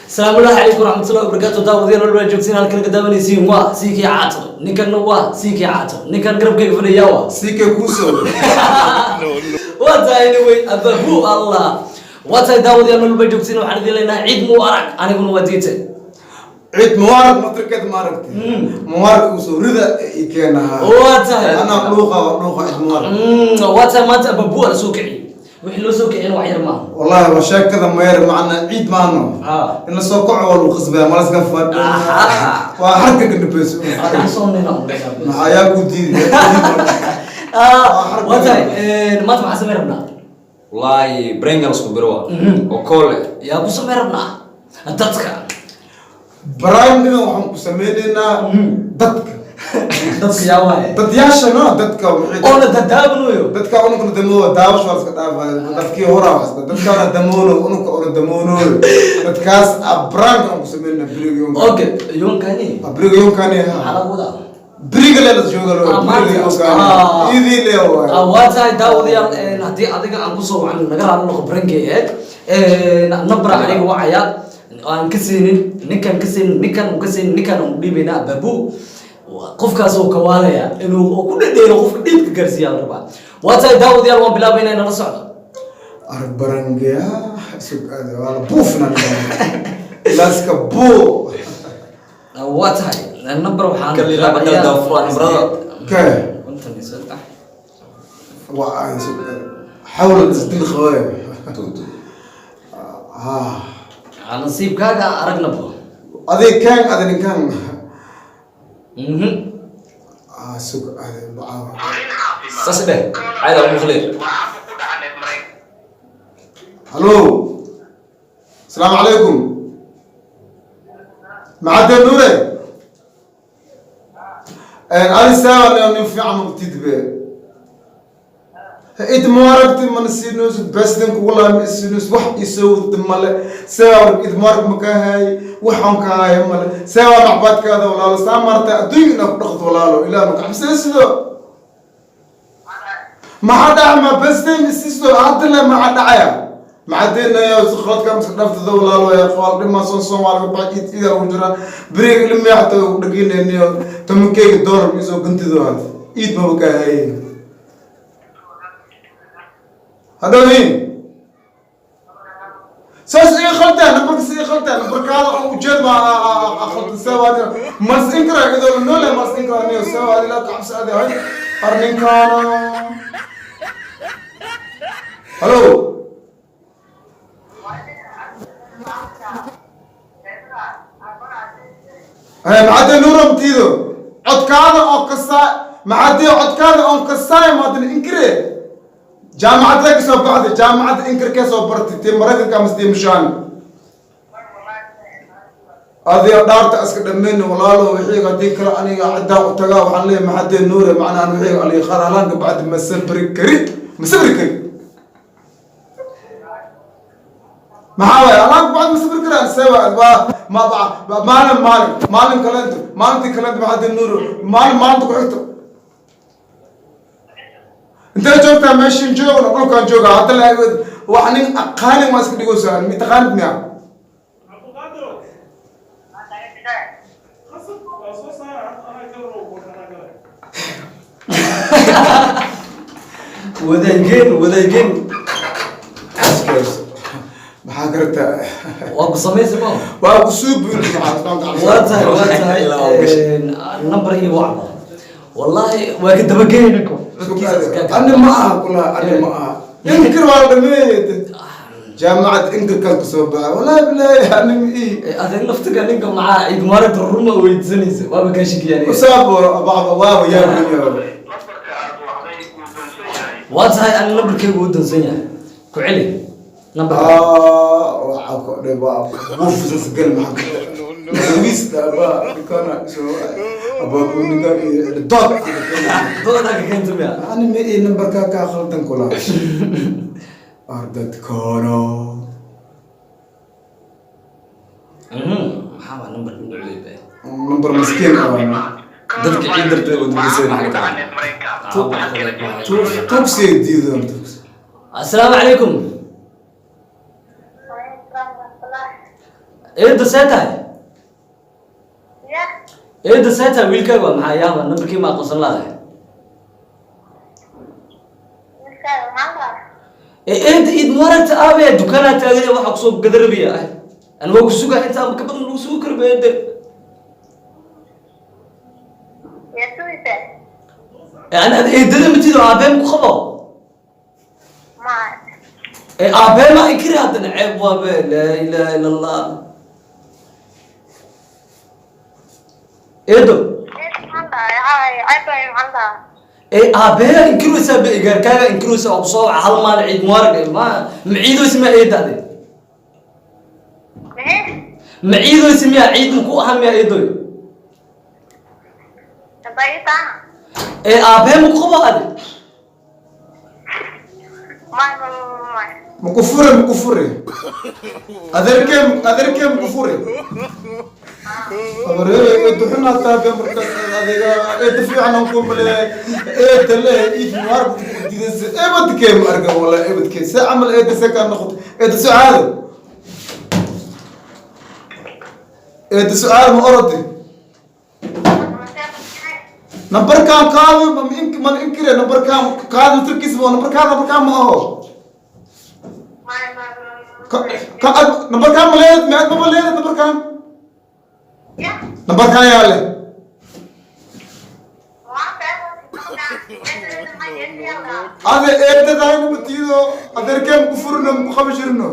Asalaamu calaykum waraxmatullahi wabarakaatu. Daawadayaal walba joogtiin, halkan ka daawanaysiin waa Siikii Caato. Ninkanna waa Siikii Caato, ninkan garabkayga fadhiya waa Sikee kuusoo. Waa tahay. Anyway, abahu Allah, waa tahay. Daawadayaal walba joogtiin, waxaan idin leenahay ciid mubaarak. Aniguna waa diite. Ciid mubaarak matrikeed ma aragtay? Mubaarak usoo rida i keenaha. Waa tahay. Anaa dhuuqa, waa dhuuqa ciid mubaarak. Waa tahay. Maanta ababu ala soo kiciy, wixii loo soo kiciyana wax yar maaha. Wallahi waa sheekada mayar macna ciid maano. In la soo kaco waa lagu khasbaya, malaska fadhi waa harka gandhabeys. Soo nina. Maxaa yaa ku diiday? Waa tahay. Maanta maxaa samayn rabnaa? Wallaahi prank-gan isku biro waa oo koole. Yaa ku samayn rabnaa dadka? Prank-igan waxaan ku sameynaynaa dadka. Dadka yaa waaye? Dadyaasha no, dadka waxay oo la dadaabanayo. Dadka unugna damoowa, daawasho waa iska dhaafaya. Dadkii horaa wax iska dadkaana damoono, unugka una damoonooyo, dadkaas prank aan ku sameynaa beriga yonka. Okay, yonkani. Beriga yonkani. Maxaa lagu wadaa? Beriga le la jooga lo. Ah, maanta. Beriga yonkani. Idii le waay. Waa tahay. Daawadayaal, haddii adiga aan kusoo wacan, naga raali noqo, prank-gay eeg number aniga wacaya aan ka siinin ninkan, ka siinin ninkan, uu ka siinin ninkan, aan u dhiibaynaa babu. Qofkaas uu kawaalaya inuu uu ku dhedheelo, qofka dhiibka gaarsiiyaa la rabaa. Waa tahay daawadayaal, waan bilaabaynaa, inala socdo. Arag barangeya sug aade, waa la buufna, laska buu. Waa tahay. Number waxaan Kal ilaa badal daafura nambarada. Ke? 53. Waa aan sug aade, xawla isdil khawaya. Ah. Nasiibkaaga aragnabo. Adig kan, adi ninkan. Ah, sug aade bacaa. Saas dheh, caada ugu maqleen. Hallo, asalaamu calaykum, macadee nuure adi saawa nin fiican maqtid be. Id mubaaragti mana siinaysid, president wallahi ma isiinaysid, wax isoo wadda male. Sewa id mubaarag ma ka haay, waxaan ka haaya male. Sewa macbaadkaada walaalo, saa marta adduunka inaa ku dhaqdo walaalo, ilaah ma kacabsanaysido. Maxaa dhaca? Ma president isiiso hadda le, maxaa dhacaya? Maxaa khaladka miska dhaftada walaalo yaa qaal dhima son Soomaaliga bax id ida ugu jira beriga ilmiya xataa ugu dhaginayniyo $10keyga ma isoo gantido, had iid maba ka haye hadhowin. Saas iga khaldaa nambarka, si iga khaldaa nambarkaada oo ujeed baa khaldan. Sewa mas inkara idoo noole, mas inkara niyo. Sewa ilaa kacabsi adi hay arninkaana. Hallo. Maxaadee nuuramtiido codkaada oo kasaa, maxaadee codkaada oon kasaay maadin inkire? Jaamacadee ka soo baxday? Jaamacadda inkirkee soo bartay? Tee Maraykanka amase tee Mushaan? Adiga dhaarta iska dhammayna walaalo. Wixii haddii kale aniga ciddaan u tagaa, waxaan leeyahay maxadee nuure macnahan wixii aliiqaad halaan kabacdi ma sabri kari, ma sabri kari. Maxaa waay halaan kabacdi ma sabri kari? Sewa waa ma maalin maalin maalin kaleento, maalintii kaleento, maxadee nuure maalin maalinta ku xigto intee joogtaa? Meeshin joogna, dhulkaan joogaa hadda la wax nin aqaanin waa iska dhigaysaa. Mitaqaanid miya? Wadaygeen, wadaygeen. Maxaa gartaa? Waa ku samaysa ma? Waa ku suu buul. Waa tahay, waa tahay. Number iyo wacba wallahi waa ka dabageey ninku codkiisa iska. Ani ma aha kula, ani ma aha inkir, waa la dhameeyay jaamacad inkirkaas kasoo baxay, wallahi bilahi ani ma ii. Adeeg laftiga ninka maxaa ciid maalinta ruma weydiisanaysa? Waaba kaa shikiyaan. Usaab bacba waa yaa. Waa tahay. Ani nambarkaygu uu dansan yahay, ku celi nambarka. Waxaa ku dhiba buufisas gal, maxaa wiis aba ninkana soo aba ninka dood. Doodaa ka keenta miya? Ani ma ii nambarka kaa khaldan kula ardadkono. Maxaa waa nambarka nucleed? Nambar maskiin ah. Dadka ciid darteed oo dibdisay maxaa ka tahay? Tugsay diidan tugs. Assalaamu calaykum. Eedo, see tahay? Eedo, see tahay? Wiilkaaga waa maxaa yaaba nambarkii ma aqoonsan laadahay? Eeda, iid mubaaragta aabe. Dukaanaa taagan, waxaa kusoo gadarabaya. An waa ku sugaa, inta ama ka badan lagu sugi karo eede. An ad eedada matido, aabee ma ku qabo? Aabee ma inkiri haddana, ceeb waa be. Laa ilaaha ila Allah, eedo. Aabee inkiraysaa be, igaarkaaga inkiraysaa oo kusoo waca hal maalin ciid mubaarag. Ma ma ciidoysa miya eeda ade? Ma ciidoysa miya? Ciid ma ku ahan miya, eedoy? Aabee ma ku qabo ade? Makufure, makufure, adeerkee, adeerkee makufure. Abareere, eedo xun hataa be. Markaas adiga eedo fiican aan ku maleeyay, eeda leh iid mubaarag ku didaysa. Ebadkee ma argan wala ebadkee see camal eeda see kaa noqoto. Eedo Sucaado, eedo Sucaado, ma orodi nambarkaan qaado? Ma ink man inkire nambarkaan qaado tirkiis ma nambarkaan, nambarkaan ma aho ka ka ad nambarkaan ma leedad ma ad maba leedad nambarkaan, nambarkaan yaa leh? Ade eedadahayna matiido, adeerkeen ku furino, maku qabi jirno.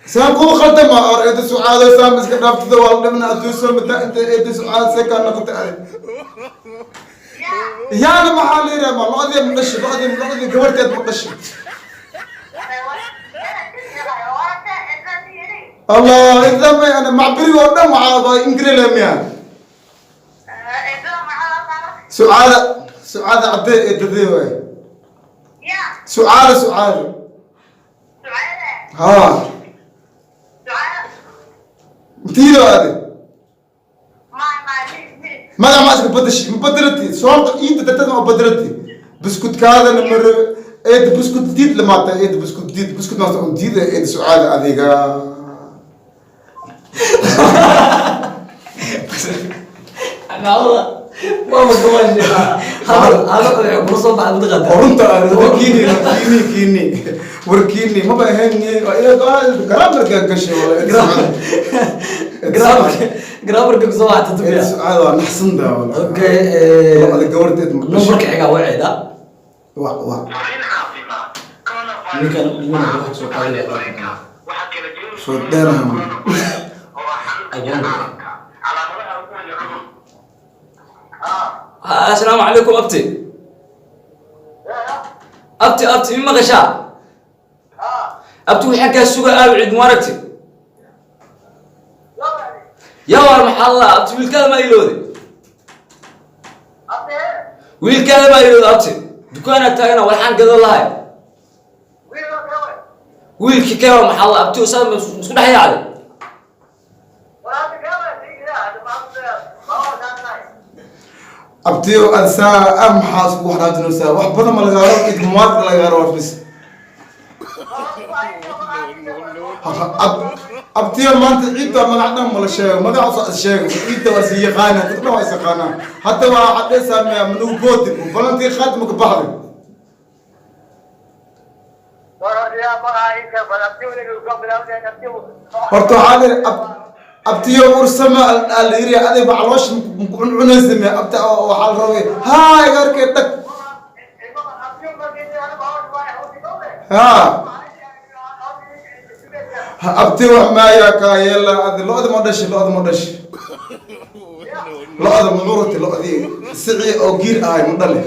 Saan kuu khaldama or eeda Sucaado, saam iska dhaaftida waa la dhibna adduuso mata inta. Eeda Sucaado, see kaa noqotay ade? Yaana maxaa la yidhaha? Ma lo-dii ma dhashi? Lo-dii, lo-dii gabarteed ma dhashi? Allah idama ana macbiriga oo dhan waxaa baa ingirele miya. Sucaada, Sucaada caddee eedadee waay. Sucaada, Sucaada, haa, matiido ade magac ma iska badashi? Ma bedelati soonka iinta darteed? Ma bedelati buskudkaadana? Ma rabe eeda, buskud diid lamaata eeda, buskud diid, buskud maasta un diida. Eeda Sucaada, adiga hadal hadal waxay kula soo baxay mataqaantaa. Runta kiini kiini kiini war kiini maba ahayn garamarka gashay wala. Graamarka kusoo baxay eeda tubiya. Sucaada waa naxsan daa wala. Okay. Ada gabarteed ma dhashay. Nambarka xigaa waceeda. Wa wa Ninkan dhimanaya waxa soo qaadanaya. Soo dheeraha. Asalaamu calaykum abti, abti, abti, mi maqashaa abti? Waxaan kaa suga aabi ciid mubaaragti. Yaa war maxaa la abti, wiilkaada maa ilowday? Wiilkaada maa ilowday abti? Dukaanaa taagana, waxaan gado lahay. Wiilki keewa maxaa la abti, usaad isku dhex yaacday. Abtiyo, adsaa ah, maxaa isku waxraajinaysaa? Wax badan ma lagaa rabo, id mubaarag lagaa rabo bis. Abtiyo, maanta ciidda magac dhan mala sheego, magacaas is sheego. Ciidda waa is yaqaana, dad dhan waa is yaqaanaa. Hadda waa cadhaysaa miya? Manugu boodin balantii qaad maka baxday. Horta waxaa la yidhi abtiyo ursama aa la yiri, adiga caloosha maku cuncunaysa miya abta? Waxaa la rabay haa iga arkay dhag haa abti wax maayaa kaa yeela. Adi lo-da ma dhashi? Lo-da ma dhashi? Lo-da ma curati? Lo-dii sicii oo giir ahay ma dhale?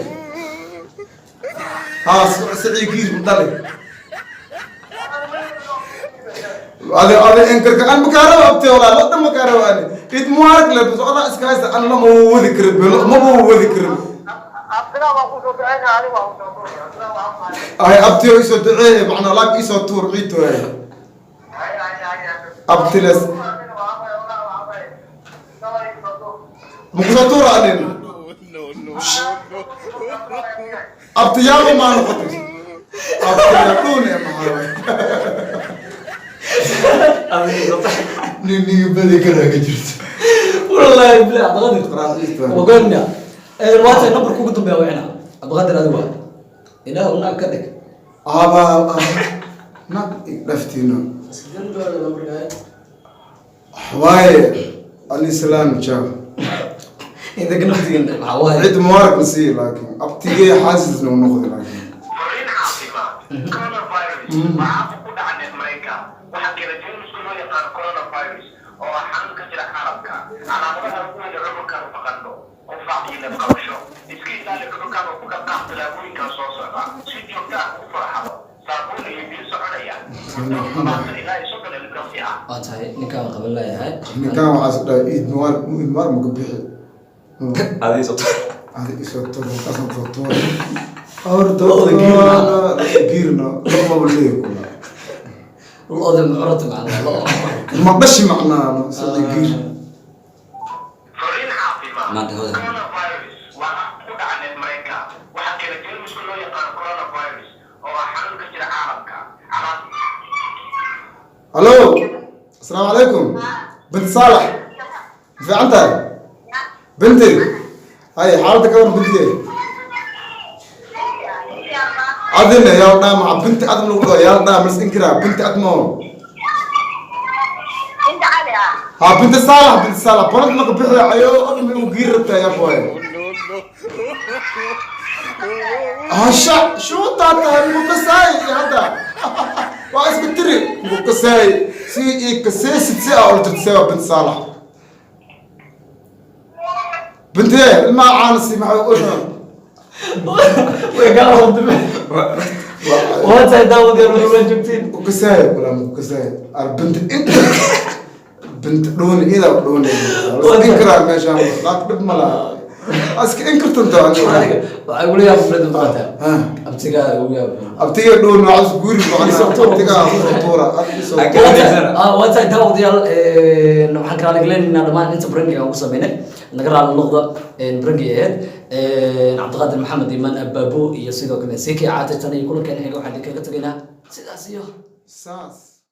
Haa, sicii giir ma dhale? Adi adi inkarka an makaarabo abti, walaa lo dhan makaarabo. Ani id mubaarag le bas, odaa iska haysta. An lama wadi karin be, maba wadi karin. Ay abtiyo, isoo duceeye, macnaa laag isoo tuur ciid waaye abtiles makusoo tuura anin. Abtiyaaba maa noqotay? Abtiga dhuune maxaa? Nin niga badi karaa ka jirto. Wallaahi bilaa, Cabdiqaadir. Raaxiista. Ogaanna waa tahay nambarka ugu dambeeya wicina. Cabdiqaadir, adigu waa ilaah naag ka dhig. Aba nag dhaftiino waaye alislaam jaa. Idinka naftigan maxaa waaye? Ciid mubaarak nasii, laakiin abtigee xaasis noo noqday laakiin. Fariin caafimaad: coronavirus waa caabuq ku dhaca neef-mareenka. Waxaa keena jeermiska loo yaqaano coronavirus oo ah xanuun ka jira caalamka. Calaamadaha ugu weyn ee cudurkan waa qandho, qufac iyo neef qabasho. Iska ilaali cudurkan oo ku dhaqaaq tallaabooyinkan soo socda: si joogto ah u faraxado, saabuun iyo biyo soconaya muddo 20 ilaa 30 ilbiriqsi ah. Waa tahay, ninkaan qaban leeyahay. Ninkaan waxaa is dhahay ciid mubaarak, ciid mubaarak maka bixi. Adii soo Adi isoo tuur, kaasaan kusoo tuuray. Horta Lo'da giirna. Giirna lo'maba leeyahay kula. Lo'da mucurata macnaa lo. Ma dhashi macnaa sida giir. Fariin caafimaad: Maanta hawada. coronavirus waa caabuq ku dhaca neef-mareenka. Waxaa keena jeermiska loo yaqaano coronavirus oo ah xanuun ka jira caalamka. Halo, asalaamu calaykum, Bint Saalax, ma fiican tahay binti? Hay, xaaladda ka waran, binti? Adina yaa dhaa maca binti adam lagu dhaho, yaa dhaa mas inkiraa binti admo. Inta cali ah. Ha, Binti Saalax, Binti Saalax balad maka bixi ayo adma inuu giir rabtaa yaa boy. Hasha shuutaa tahay mukasaay hadda waa iska tiri mukasaay si i kaseesid si aa ula jirta sewa Binti Saalax, binti ilmaha caanasi maxay u Way kaa wada. Waa tahay, daawadayaal, waa joogtiin. Mukasaay kula mukasaay ar binti inta binti dhooni ida dhooni inkiraa meeshaan laak dhib ma laha iska inkirtanta. Aniga waxaa igula yaab badan maanta. Ah. Abtigaa ugu yaab. Abtiga dhooni waxaa is guuri Isoo tuura. abtigaa soo tuura soo Ah, waa tahay daawadayaal, waxaan kala lagleynayna dhammaan inta prankiga aan ku sameynay. Naga raali noqda, pranki ahayd. Cabdiqaadir Maxamed Imaan Abaabo iyo sidoo kale Seki Caate. Tan iyo kulankeena xiga waxaan idinkaga tegaynaa sidaas iyo saas.